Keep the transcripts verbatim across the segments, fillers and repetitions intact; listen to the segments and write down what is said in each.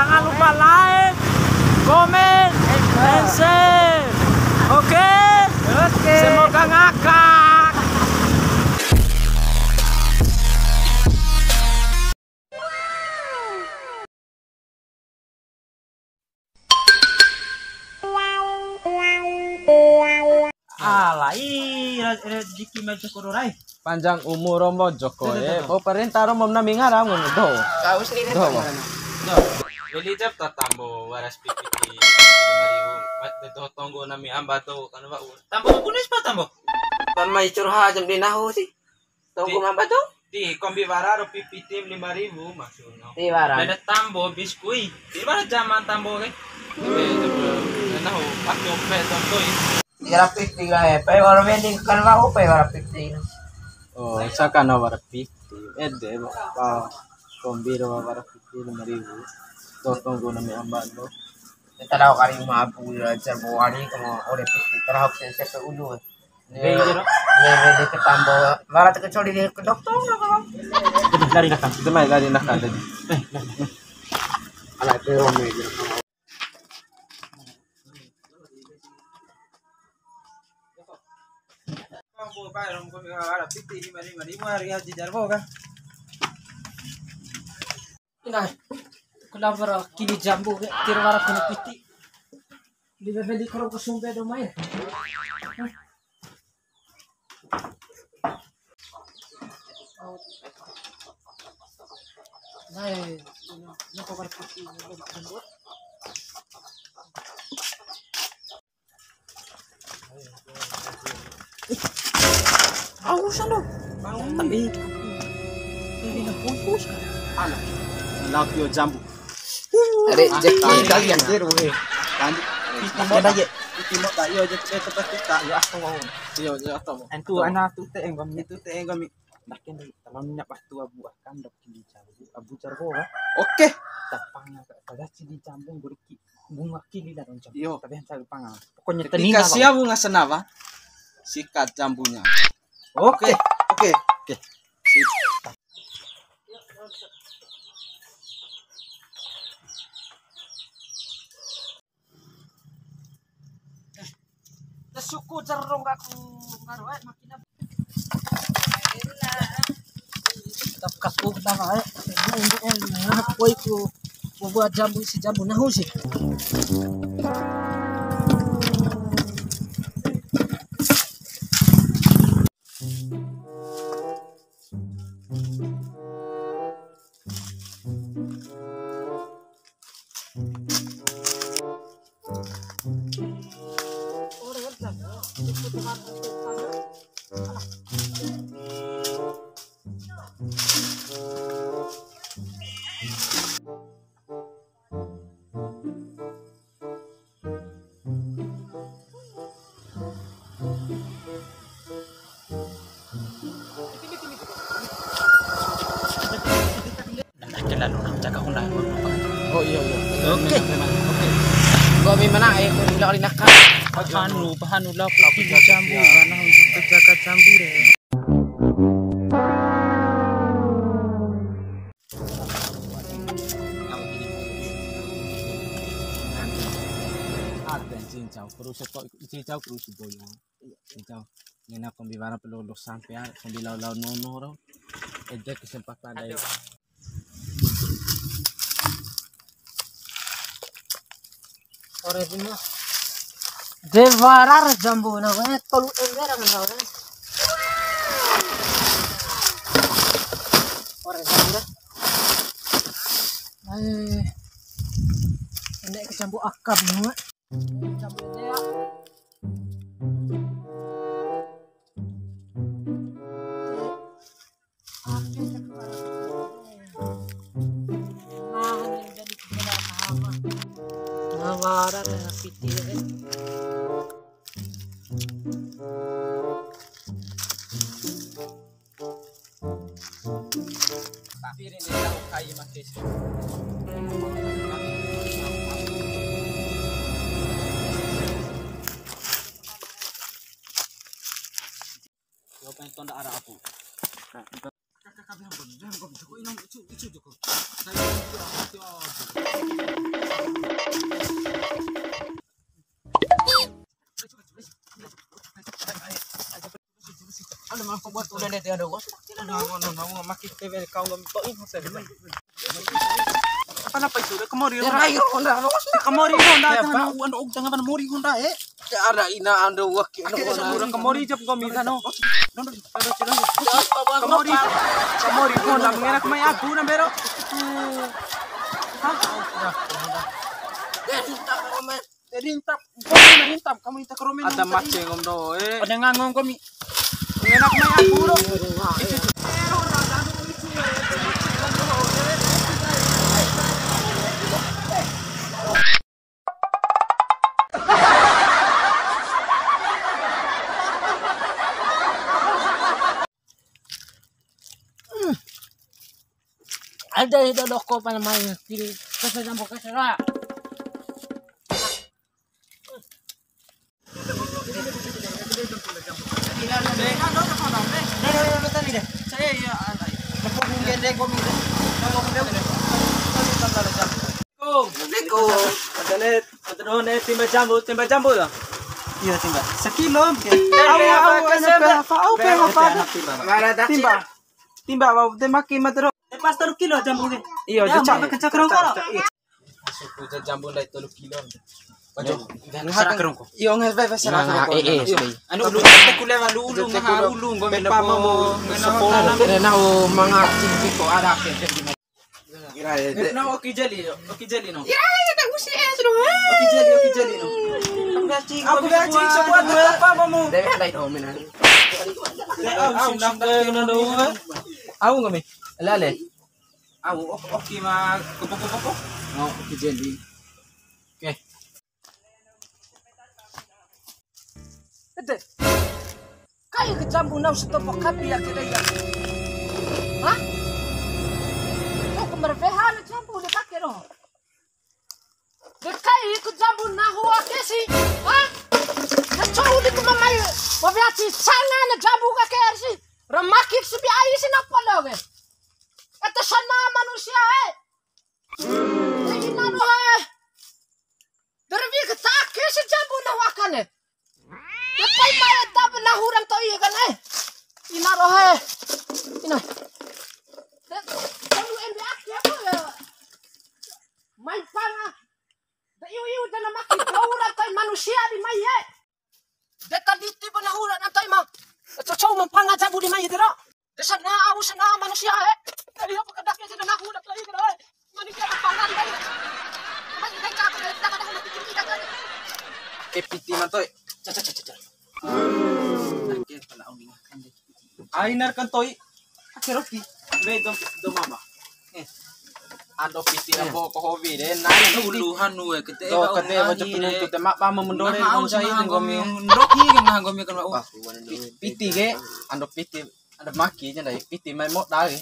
Jangan lupa like, comment, and share. Oke? Oke. Semoga ngakak. Alai, ra-, rezeki ma Joko doho rai. Panjang umur romo Joko, tuh, tuh, eh. Tuh, tuh. Bau parenta romo nami ngaram ngono, doho. Doho. Weli jap ta tambo waras piti lima ribu. Mat doho tonggo nami amba doho kan wa'u. Tambo kunis pa tambo? Pan mai curhat jam di nahu sih. Tonggo mamba tu? Di kombi wara ro pipiti lima ribu maksudnya. Di wara. Ada tambo biskui. Di mana zaman tambo ke? Nahu pas nyampe tonggo. Wara piti ka e, pai wara wedding kan wa'u pai wara piti. Oh, sakana wara piti. Ede, pa kombi ro wara piti lima ribu. Totong guna mi amba lo. Kita dah kari mabu ya, jar bawari, kamu ore piti terhok sense ke ulu. Be, jar. Be, be, di ketambo. Wara tu kecoli di ke dokter, apa? Lari nakal, kita main lari nakal tadi. Eh, lari, lari. Ala itu rome, gitu. Ina, kenapa ra kili jambu ke, tira wara kena piti. Di bebe di karo kesumpe do mai. Nah, ini, ini kok ada piti, ini kok ada jambu. Au sando. Tapi ini fokus kan. Ala. Lao tio jambu. Are, ah, jeki kalian. Anjir, weh. Lanjut. Piti mo dah, ye. Piti mo dah, yo, jeki tempat kita. Yo, aku mau. Yo, yo, aku mau. Antu ana tu te enggomi. Itu te enggomi. Ndake ndai, talon nya batu abu akan ndok kili jambu, abu jarwo ka. Oke. Tapanga ka, pada kili jambu nggori ki, bunga kili na ronco. Iyo. Tapi hanca panga. Pokoknya ketika tenina, sia bunga senawa, sikat jambunya. Oke. Oke. Oke. Oke. Sip. Suku jerung aku ngaruh, eh, makin apa? Tetap kasih nama, eh. Aku itu buat jambu, si jambu nahu sih. Jaga Honda. Oh, iya, iya. Oke. Oke. Gua memang, eh, aku bilang rinaka. Pahanu, pahanu lah, aku pilih jambu, karena untuk jaga jambu deh. Ada cincau, terus setok cincau, terus boyong. Cincau. Ngena kombi wara pelo lo sampe ya, kombi lao-lao nono ro. Ede kesempatan dai. Ore bima. De wara ra jambu na, eh, tolu ember na, eh. Ore jambu. Eh. Ini ke jambu akar ni, eh. Jambu ini ya. Nawara na piti, eh. Tapi ini tahu kai mati. Yo, pengen tonda ara aku. Kakak, kakak, bilang, bilang, Joko, ini, itu, itu, Joko. Saya, itu, itu, itu. Pele te ando, bos. Nah, ngono, nah, ngono, maki te weli kau ngam to'i hotel. Apa napa itu? Kamori. Ya, honda. Ayo, honda, bos. Kamori honda. Ya, jangan. Pak, uan, oh, jangan mori honda, eh. Ya, ada ina ando wak. Akhirnya honda. Kamori jap nggomi, no. Kamori, kamori honda, mengerak mai aku, na, bero. Hah? Ya, honda. Jadi, entah, kamu minta ke Romen. Ada tadi. Mace ngom doho, eh. Ada ngango nggomi. Enak main aku, bro. Ada itu loko pada main. Kiri, kese jambu, kese ra. Assalamualaikum. Assalamualaikum. Ada nih, ada doho nih, timba jambu, timba jambu dah. Iya, timba. Sekilo, oke. Eh, au, eh, au, apa, au, kese, apa, apa? Au, apa, apa? Mana dah? Timba. Timba, au, de maki matero. Eh, pas tolu kilo jambu ke. Iya, ya, jecak. Kecak rongko. Iya. Suku ja jambu ndai tolu kilo. Wajo. Ngaha serak rongko. Iyo, ngaha, ngaha, ngaha, eh, eh, iyo. Anu ulu, te kule wa lu ulu, ngaha ulu, nggomi pepa mo, sepuluh. Ngena tanam. Ngena o manga cimpi ko ada ke. Kira ya. Ngena oki jeli, oki jeli no. Kira ya, tak usi es dong. Oki jeli, oki jeli no. Aku bacing, aku bacing, semua pepa mo. Dewek ndai do menan. Au, au, sindang ke no do. Au nggomi. Lale. Au, ok-, oki ma kepo-kepo. Oh, oki jeli. Oke. Ede. Kai ke jambu nahu satopo kapi ake dei. Hah? Kau kembar veha na jambu de kake no. De kai ke jambu nahu ake si. Hah? Na cou di kuma mai. Wabiaci sana na jambu kake si. Ramaki sibi ai si napa lo ke. Ete sana manusia, eh. Ina doho e. Derwi ketake si jambu nahu akane. Kepai mai tabena hurang to'i akane. Ina doho e. Ina. Kamu embe aki apa ya? Mai panga. Da iu iu dana maki hurang to'i manusia di mai e. De taditi ba nahu ra nantai ma. Cocok ma mpanga jambu di mai ede ra. De sana au sana manusia e. Dari apa kedak aja nahu ra lagi kira e. Manusia mpanga di mai. Mai mai ka aku dari tangan aku mati tinggi kata. Ke piti mantoi. Caca caca caca. Oke, pala au ni makan deh. Ainar kan to'i. Ake roti. Be dom dom mama. Eh. Ando piti ambo ko hobi de. Nai ulu hanu e kete. Do kete wajo pinuntu te mak bama mendore. Nah, au sih nggomi. Ndoki kan nah nggomi kan. Piti ke ando piti ada maki aja ndai piti mai mo dai.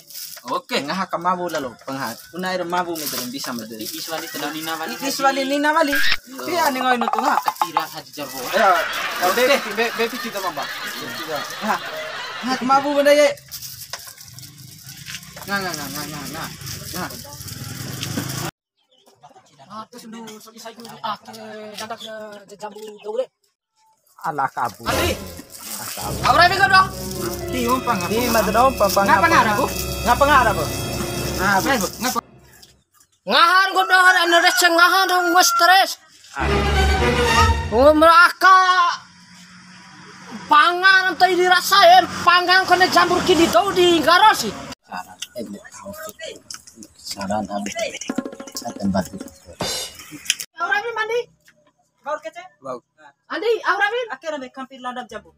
Oke. Ngaha kamabu lalo pengahat. Una ira mabu mi belum bisa mede. Ipis wali tena nina wali. Ipis wali nina wali. Iya ni ngoi nutu ha. Tira haji jarbo. Ya. Be be be piti to mamba. Nah. Nah kamabu benda ye. Nah nah nah nah nah. Nah. Ah, terus dulu selesai dulu. Ah, ke dadak jambu dole. Ala kabu. Andi. Ala kabu. Aura minggu dong. Ti umpang apa? Ti mata dong umpang apa? Ngapa ngarap, Bu? Ngapa ngarap, Bu? Nah, apa, Bu? Ngapa? Ngahan ku dohor anu rece ngahan dong nge stres. Ngomong aka pangan anta ini rasain pangan kena jambur kini tau di garasi. Saran, eh, saran habis. Saya tempat itu. Aura minggu mandi. Baur kece? Baur. Andi, au rawi? Ake ra me kampi ladap jambu.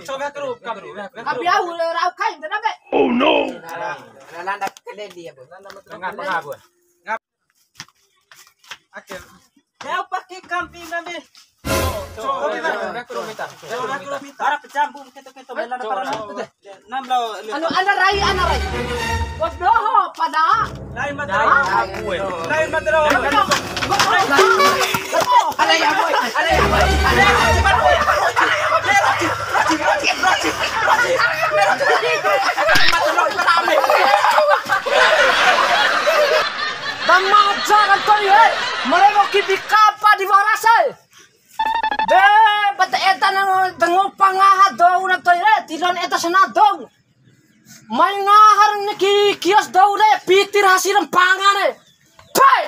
Coba kerup, kampi. Kampi au, rau kain, kenapa? Oh no. Nah, nah, nah, ladap kele dia, Bu. Ngapa, ngapa? Ake. Ya, pakai kambing kami. Coba, coba, coba, coba. Bara pejambu, kita, kita, bela, bara. Enam lo, anu, ana rai, ana rai. Bodoh, pada. Lain mata. Lain mata. Ada ya, boy. Ada ya, boy. Ada ya, boy. Ada ya, boy. Dama Jangan kau ye, mare mau kipi kapa di warasa. De, bate eta na dengo pangaha dou na toire, tilon eta sana dou. Mai ngahar ni ki kios dou re, pitir hasil pangan e. Pai,